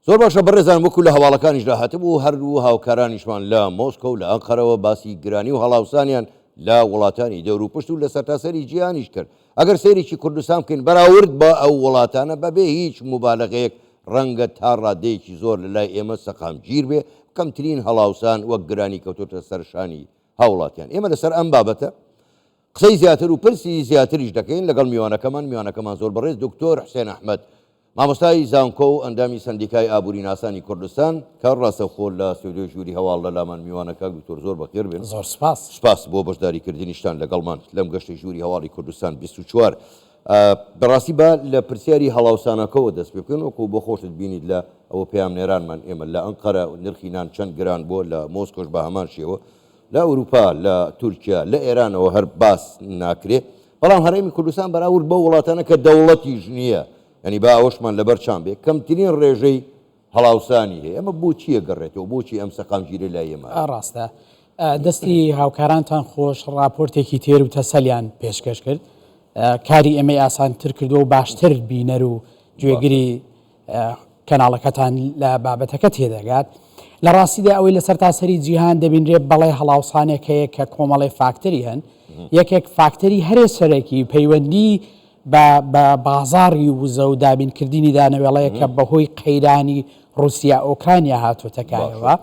زۆر باشە بەڕێزان وەکو لە هەواڵەکانیشدا هاتبوو هەردوو هاوکارانیشمان لە مۆسکۆ و لە ئەنقەرەوە باسی گرانی و هەڵاوسانیان لە وڵاتانی دەوروپشت و لە سەرتاسەری جیهانیش کرد ئەگەر سەیرێکی کوردستان بکەین بەراورد بە ئەو وڵاتانە بەبێ هیچ موبالەغەیەک ڕەنگە تا ڕادەیەکی زۆر لە لای ئێمە سەقامگیر بێ کەمترین هەڵاوسان وەک گرانی کەوتۆتە سەر شانی هاوڵاتیان ئێمە لەسەر ئەم بابەتە قسەی زیاتر و پرسی زیاتریش دەکەین لەگەڵ میوانەکەمان، میوانەکەمان زۆر بەڕێز دکتۆر حوسێن ئەحمەد، مامۆستای زانکۆ و ئەندامی سەندیکای ئابووریناسانی کوردستان کە ڕاستەوخۆ لە ستۆدیۆی ژووری هەواڵ لە لامان میوانە. کاک دکتۆر زۆر بەخێر بێن. زۆر سپاس. سپاس بۆ بەشداریکردنیشتان لەگەڵمان لەم گەشتەی ژووری هەواڵی کوردستان 24. بەڕاستی با لە پرسیاری هەڵاوسانەکەوە دەست پێ بکەین، وەکو بۆ خۆشت بینیت لە ئەوە پەیامنێرانمان ئێمە لە ئەنقەرە نرخی نان چەند گران بووە، لە مۆسکۆش بە هەمان شێوە، لە ئەوروپا، لە تورکیا، لە ئێرانەوە هەر باس ناکرێ، بەڵام هەرێمی کوردستان بەراورد بەو وڵاتانە کە دەوڵەتیش نییە، یانی با ئەوەشمان لەبەر چاو بێ، کەمترین ڕێژەی هەڵاوسانی هەیە، ئەمە بۆچی ئەگەڕێتەوە، بۆچی ئەم سەقامگیریە لای ئێمە هەیە؟ ڕاستە. دەستی هاوکارانتان خۆش، ڕاپۆرتێکی تێر و تەسەلیان پێشکەش کرد، کاری ئێمەی ئاسانتر کردووە و باشتر بینەر و گوێگری کەناڵەکەتان لە بابەتەکە تێدەگات. لە ڕاستیدا ئەوەی لە سەرتاسەری جیهان دەبینرێت بەڵێ هەڵاوسانێک هەیە کە کۆمەڵێ فاکتەری هەن. یەکێک فاکتەری هەرێ سەرەکی پەیوەندی بە بە بازاڕی وزە و دابینکردنی دانەوێڵەیە کە بەهۆی قەیرانی ڕووسیا ئۆکرانیا هاتووەتە کایەوە.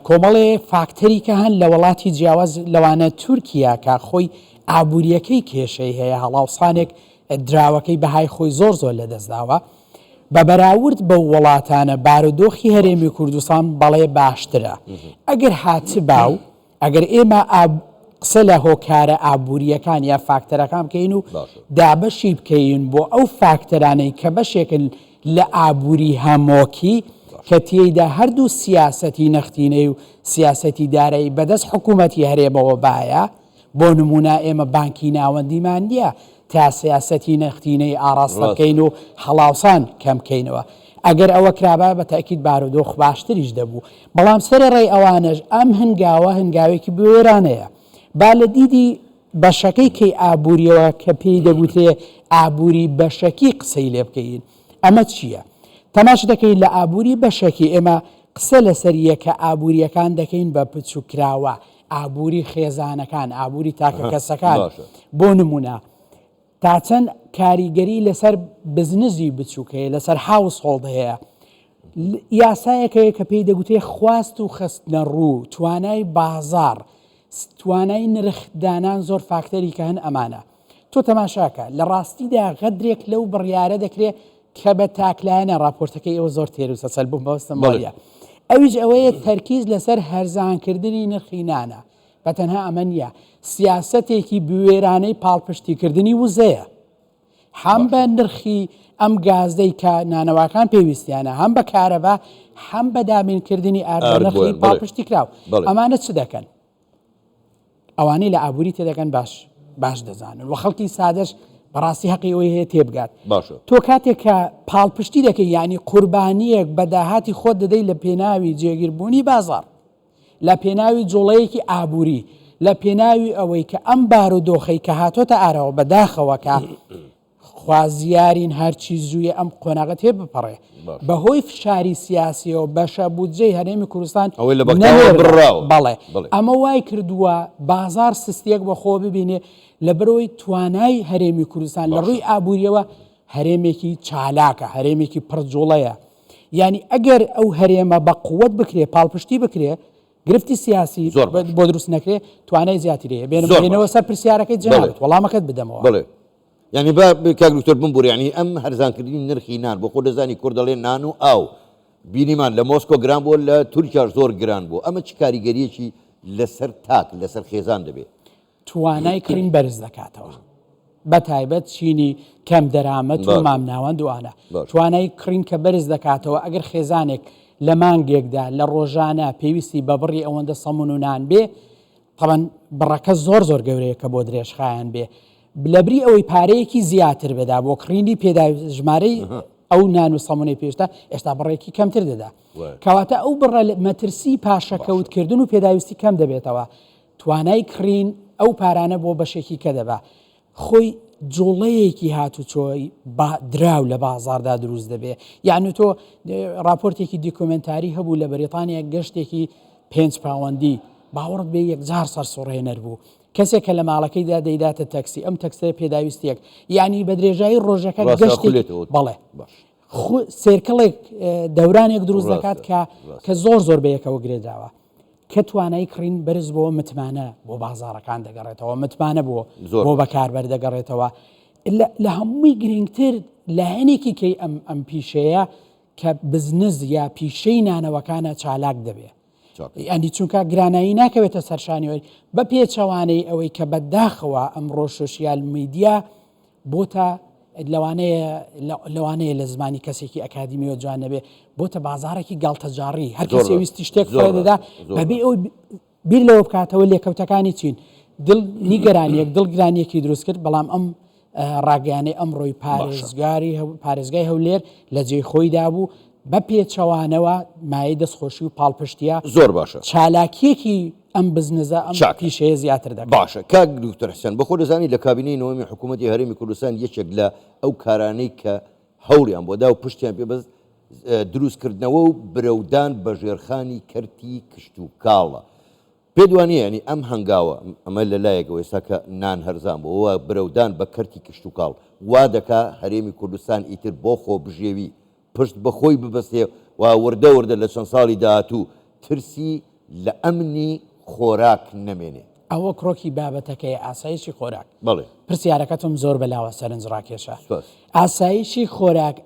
کۆمەڵێ فاکتەری کە هەن لە وڵاتی جیاواز لەوانە تورکیا کە خۆی ئابووریەکەی کێشەی هەیە هەڵاوسانێک دراوەکەی بەهای خۆی زۆر زۆر لەدەستداوە. بە بەراورد بەو وڵاتانە بارودۆخی هەرێمی کوردستان بەڵێ باشترە. ئەگەر هاتبا و ئەگەر ئێمە قسە لە هۆکارە ئابوورییەکان یا فاکتەرەکان بکەین و دابەشی بکەین بۆ ئەو فاکتەرانەی کە بەشێکن لە ئابووری هەمۆکی کە تێیدا هەردوو سیاسەتی نەختینەی و سیاسەتی دارایی بەدەست حکوومەتی هەرێمەوە بایە، بۆ نموونە ئێمە بانکی ناوەندیمان نییە تا سیاسەتی نەختینەی ئاڕاستە بکەین و هەڵاوسان کەم بکەینەوە. ئەگەر ئەوە کرابا بە تەئکید بارودۆخ باشتریش دەبوو. بەڵام سەرەڕای ئەوانەش ئەم هەنگاوە هەنگاوێکی بوێرانەیە. با لە دیدی بەشەکەی کەی ئابوورییەوە کە پێی دەگوترێ ئابووری بەشەکی قسەی لێ بکەین. ئەمە چییە؟ تەماشا دەکەین لە ئابووری بەشەکی ئێمە قسە لەسەر یەکە ئابوورییەکان دەکەین بە بچووککراوە، ئابووری خێزانەکان، ئابووری تاکەکەسەکان، بۆ نموونە تا چەند کاریگەری لەسەر بزنزی بچووک هەیە، لەسەر household هەیە. یاسایەک هەیە کە پێی دەگوترێ خواست و خستنەڕوو، توانای بازاڕ، توانای نرخدانان زۆر فاکتەری کە هەن ئەمانە. تۆ تەماشاکە لە ڕاستیدا غەدرێک لەو بڕیارە دەکرێت کە بە تاکلایەنە ڕاپۆرتەکەی ئێوە زۆر تێر و سەسەل بووم بەوەستم وەریە ئەویش ئەوەیە تەرکیز لەسەر هەرزانکردنی نرخی نانە بە تەنها ئەمە نییە سیاسەتێکی بوێرانەی پاڵپشتیکردنی وزەیە هەم بە نرخی ئەم گازەی کە نانەواکان پێویستیانە هەم بە کارەبا هەم بە دابینکردنی ئارد بە نرخی پاڵپشتی کراو ئەمانە چ دەکەن ئەوانەی لە ئابووری تێدەگەن باش باش دەزانن و خەڵکی سادەش بەڕاستی هەقی ئەوەی هەیە تێبگات باشە تۆ کاتێک کە پاڵپشتی دەکەی یعنی قوربانیەک بە داهاتی خۆت دەدەی لە پێناوی جێگیربوونی بازار لە پێناوی جوڵەیەکی ئابووری لە پێناوی ئەوەی کە ئەم بارودۆخەی کە هاتۆتە ئاراوە بەداخەوە کە خوازیارین هەرچی زوویە ئەم قۆناغە تێبپەڕێ. بەهۆی فشاری سیاسیەوە بەشە بودجەی هەرێمی کوردستان ئەوەی لە بەغداوە بڕاوە. بەڵێ ئەمە وای کردووە بازاڕ سستیەک بەخۆوە ببینێ لەبەرئەوەی توانای هەرێمی کوردستان لە ڕووی ئابووریەوە هەرێمێکی چالاکە هەرێمێکی پڕ جوڵەیە یانی ئەگەر ئەو هەرێمە بە قوت بکرێ پاڵپشتی بکرێ گرفتی سیاسی زۆر بۆ دروست نەکرێ توانای زیاتری هەیە بێنەوە سەر پرسیارەکەی جەنابت وەڵامەکەت بدەمەوە. بەڵێ یانی با کاک دکتۆر بمبورە یانی ئەم هەرزانکردنی نرخی نان بۆ خۆ دەزانی کورد دەڵێ نان و ئاو بینیمان لە مۆسکۆ گران بووە لە تورکیاش زۆر گران بوو ئەمە چ کاریگەریەکی لەسەر تاک لەسەر خێزان دەبێت؟ توانای کڕین بەرز دەکاتەوە بە تایبەت چینی کەم دەرامەت و مامناوەند و ئانە توانای کڕین کە بەرز دەکاتەوە ئەگەر خێزانێک لە مانگێکدا لە ڕۆژانە پێویستی بە بڕی ئەوەندە سەمون و نان بێ تەبەن بڕەکە زۆر زۆر گەورەیە کە بۆ درێژخایەن بێ لەبری ئەوەی پارەیەکی زیاتر بدا بۆ کڕینی پێدا ژمارەی ئەو نان و سەمونەی پێشتا ئێستا بڕێکی کەمتر دەدا کەواتە ئەو بڕە مەترسی پاشەکەوتکردن و پێداویستی کەم دەبێتەوە توانای کڕین ئەو پارانە بۆ بەشێکی کە دەبا خۆی. جوڵەیەکی هاتوچۆی با دراو لە بازاڕدا دروست دەبێ. یەعنی تۆ ڕاپۆرتێکی دیکۆمێنتاری هەبوو لە بەریتانیا گەشتێکی پێنج پاوەندی باوەڕت بێ یەکجار سەرسوڕهێنەر بوو. کەسێک کە لە ماڵەکەیدا دەیداتە تەکسی ئەم تەکسەیە پێداویستیەک یعنی بە درێژایی ڕۆژەکە گەشتێک بەڵێ سێرکڵێک دەورانێک دروست دەکات کە کە زۆر زۆر بەیەکەوە گرێدراوە. کە توانای کڕین بەرز بۆوە متمانە بۆ بازاڕەکان دەگەڕێتەوە، متمانە بۆ بۆ بەکاربەر دەگەڕێتەوە. لە هەمووی گرنگتر لایەنێکی کەی ئەم ئەم پیشەیە کە بزنس یا پیشەی نانەوەکانە چالاک دەبێ. ئەندی چونکە گرانایی ناکەوێتە سەرشانیەوەی بە پێچەوانەی ئەوەی کە بەداخەوە ئەمڕۆ سۆسیال میدیا بۆتە لەوانەیە لەوانەیە لە زمانی کەسێکی ئەکادیمیەوە جوان نەبێ بۆتە بازارێکی گاڵتەجاڕی هەر کەسێ ویستی شتێک فڕێ دەدا بەبێ ئەوی بیر لەوە بکاتەوە لێکەوتەکانی چین دڵ نیگەرانیەک دڵگرانیەکی دروست کرد بەڵام ئەم ڕاگەیانەی ئەمڕۆی پارێزگاری پارێزگای هەولێر لە جێی خۆیدا بوو بە پێچەوانەوە مایەی دەستخۆشی و پاڵپشتیە زۆر باشە چالاکیەکی ئەم بزنزە ئەم چاکە. پیشەیە زیاتر دەکات. باشە کاک دکتۆر حسێن بەخۆ دەزانی لە کابینەی نۆیەمی حکوومەتی هەرێمی کوردستان یەکێک لە ئەو کارانەی کە هەوڵیان بۆ دا و پشتیان پێ بەست دروستکردنەوە و برەودان بە ژێرخانی کەرتی کشتوکاڵە. پێت وانییە یانی ئەم هەنگاوە ئەمە لە لایەکەوە ئێستا کە نان هەرزان بووە برەودان بە کەرتی کشتوکاڵ وا دەکا هەرێمی کوردستان ئیتر بۆ خۆبژێوی پشت بە خۆی ببەستێ و وردە وردە لە چەند ساڵی داهاتوو ترسی لە ئەمنی خۆراک نەمێنێ. ئەوە کرۆکی بابەتەکەیە، ئاسایشی خۆراک. بەڵێ. پرسیارەکەتم زۆر بەلاوە سەرنجڕاکێشە. سوپاس. ئاسایشی خۆراک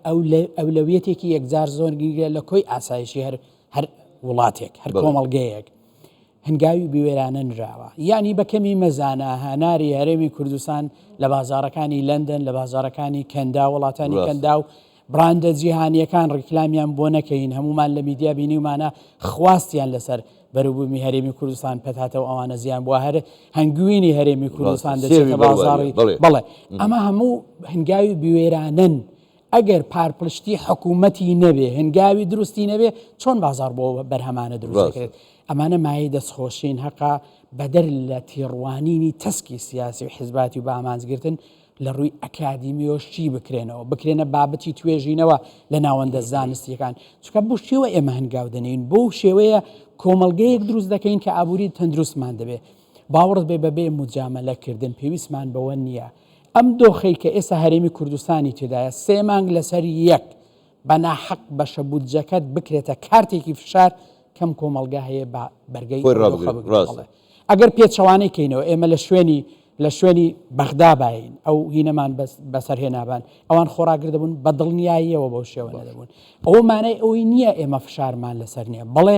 ئەولەویەتێکی یەکجار زۆر گرنگە لە کۆی ئاسایشی هەر هەر وڵاتێک، هەر کۆمەڵگەیەک. هەنگاوی بوێرانە نراوە. یانی بە کەمی مەزانە هەناری هەرێمی کوردستان لە بازاڕەکانی لەندەن، لە بازاڕەکانی کەنداو، وڵاتانی کەنداو، براندە جیهانییەکان ڕیکلامیان بۆ نەکەین، هەموومان لە میدیا بینیومانە خواستیان لەسەر بەروبوومی هەرێمی کوردستان پەتاتە و ئەوانە زیان بووە، هەر هەنگوینی هەرێمی کوردستان دەچێتە بازاڕی بەڵێ ئەمە هەموو هەنگاوی بوێرانەن. ئەگەر پارپلشتی حکوومەتی نەبێ، هەنگاوی دروستی نەبێ، چۆن بازاڕ بۆ بەرهەمانە دروست دەکرێت؟ ئەمانە مایەی دەستخۆشین، هەقە بەدەر لە تێڕوانینی تەسکی سیاسی و حیزباتی و بە ئامانجگرتن لە ڕووی ئەکادیمیەوە شی بکرێنەوە، بکرێنە بابەتی توێژینەوە لە ناوەندە زانستییەکان، چونکە بەو شێوە ئێمە هەنگاو دەنێین، بەو شێوەیە کۆمەڵگەیەک دروست دەکەین کە ئابووری تەندروستمان دەبێ. باوەڕت بێ بەبێ موجامەلەکردن پێویستمان بەوە نییە. ئەم دۆخەی کە ئێستا هەرێمی کوردستانی تێدایە سێ مانگ لەسەر یەک بە ناحەق بەشە بودجەکەت بکرێتە کارتێکی فشار کەم کۆمەڵگا هەیە بە بەرگەی خۆی ئەو دۆخە ڕابگرێت بگرێت ڕاستە. بەڵێ ئەگەر پێچەوانەی کەینەوە ئێمە لە شوێنی لە شوێنی بەغدا باین ئەو هینەمان بەس بەسەر هێنابان ئەوان خۆڕاگر دەبوون بە دڵنیاییەوە بەو شێوە باشە. نەدەبوون ئەوە مانای ئەوەی نییە ئێمە فشارمان لەسەر نییە بەڵێ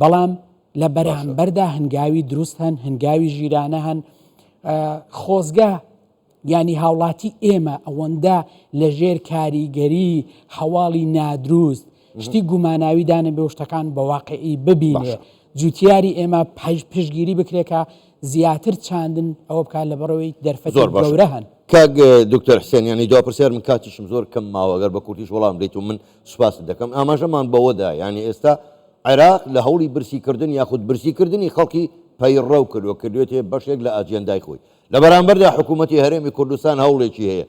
بەڵام لە باشە. بەرامبەردا هەنگاوی دروست هەن هەنگاوی ژیرانە هەن خۆزگە یانی هاوڵاتی ئێمە ئەوەندە لە ژێر کاریگەری هەواڵی نادروست شتی گوماناوی دانەبێ و شتەکان بە واقعی ببینێ باشە. جوتیاری ئێمە پشتگیری بکرێ کە زیاتر چاندن ئەوە بکات لە بەڕەوەی دەرفەتی زۆر باشە گەورە هەن. کاک دکتۆر حسێن یانی دوا پرسیار من کاتیشم زۆر کەم ماوە گەر بە کورتیش وەڵام بدەیت و من سوپاست دەکەم ئاماژەمان بەوە دا یانی ئێستا عێراق لە هەوڵی برسیکردن یاخود برسیکردنی خەڵکی پەیڕەو کردوە کردوێتێ بەشێک لە ئاجێندای خۆی لە بەرامبەردا حکوومەتی هەرێمی کوردستان هەوڵێکی هەیە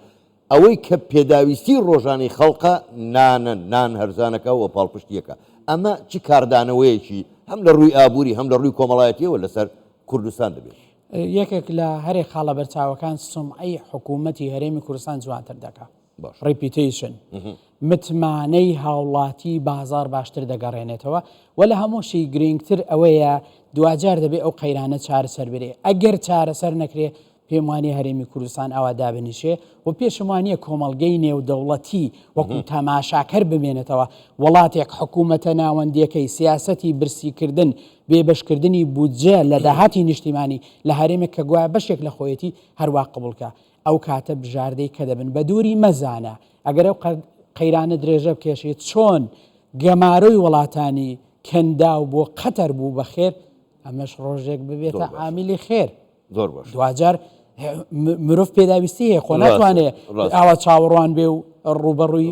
ئەوەی کە پێداویستی ڕۆژانەی خەڵقە نانە، نان هەرزانەکا و پاڵپشتییەکە. ئەمە چ کاردانەوەیەکی هەم لە ڕووی ئابووری هەم لە ڕووی کۆمەڵایەتییەوە لەسەر کوردستان دەبێت؟ یەکێک لە هەرێ خاڵە بەرچاوەکان سومعەی حکوومەتی هەرێمی کوردستان جوانتر دەکا. باشە. Reputation. متمانەی هاوڵاتی بازاڕ باشتر دەگەڕێنێتەوە و لە هەمووشی گرینگتر ئەوەیە دواجار دەبێ ئەو قەیرانە چارەسەر برێ. ئەگەر چارەسەر نەکرێ پێم وانیە هەرێمی کوردستان ئاوا دابنیشێ و پێشم وانیە کۆمەڵگەی نێودەوڵەتی وەکو تەماشاکەر بمێنێتەوە. وڵاتێک حکومەتە ناوەندیەکەی سیاسەتی برسیکردن، بێبەشکردنی بودجە لە داهاتی نیشتیمانی لە هەرێمێک کە گوایە بەشێک لە خۆیەتی هەروا قبوڵکا. ئەو کاتە بژاردەی کە دەبن بە دووری مەزانە ئەگەر ئەو قەیرانە درێژە بکێشێ چۆن گەمارۆی وڵاتانی کەنداو بۆ قەتەر بوو بە خێر ئەمەش ڕۆژێک ببێتە عامیلی خێر. زۆر باش. دواجار مرۆڤ پێداویستی هەیە خۆ ناتوانێ ئاوا چاوەڕوان بێ و ڕووبەڕووی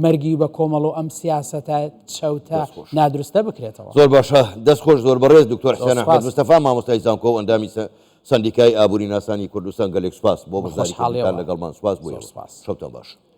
مەرگی بە کۆمەڵ و ئەم سیاسەتە چەوتە نادروستە بکرێتەوە. زۆر باشە دەست خۆش زۆر بەڕێز دکتۆر حسێن ئەحمەد مستەفا مامۆستای زانکۆ و ئەندامی سەندیکای ئابووریناسانی کوردستان گەلێک سوپاس بۆ بە بەشداریکردنتان خۆشحاڵیەوە لەگەڵمان سوپاس بۆ زۆر ئێوە سوپاس. شەوتان باش.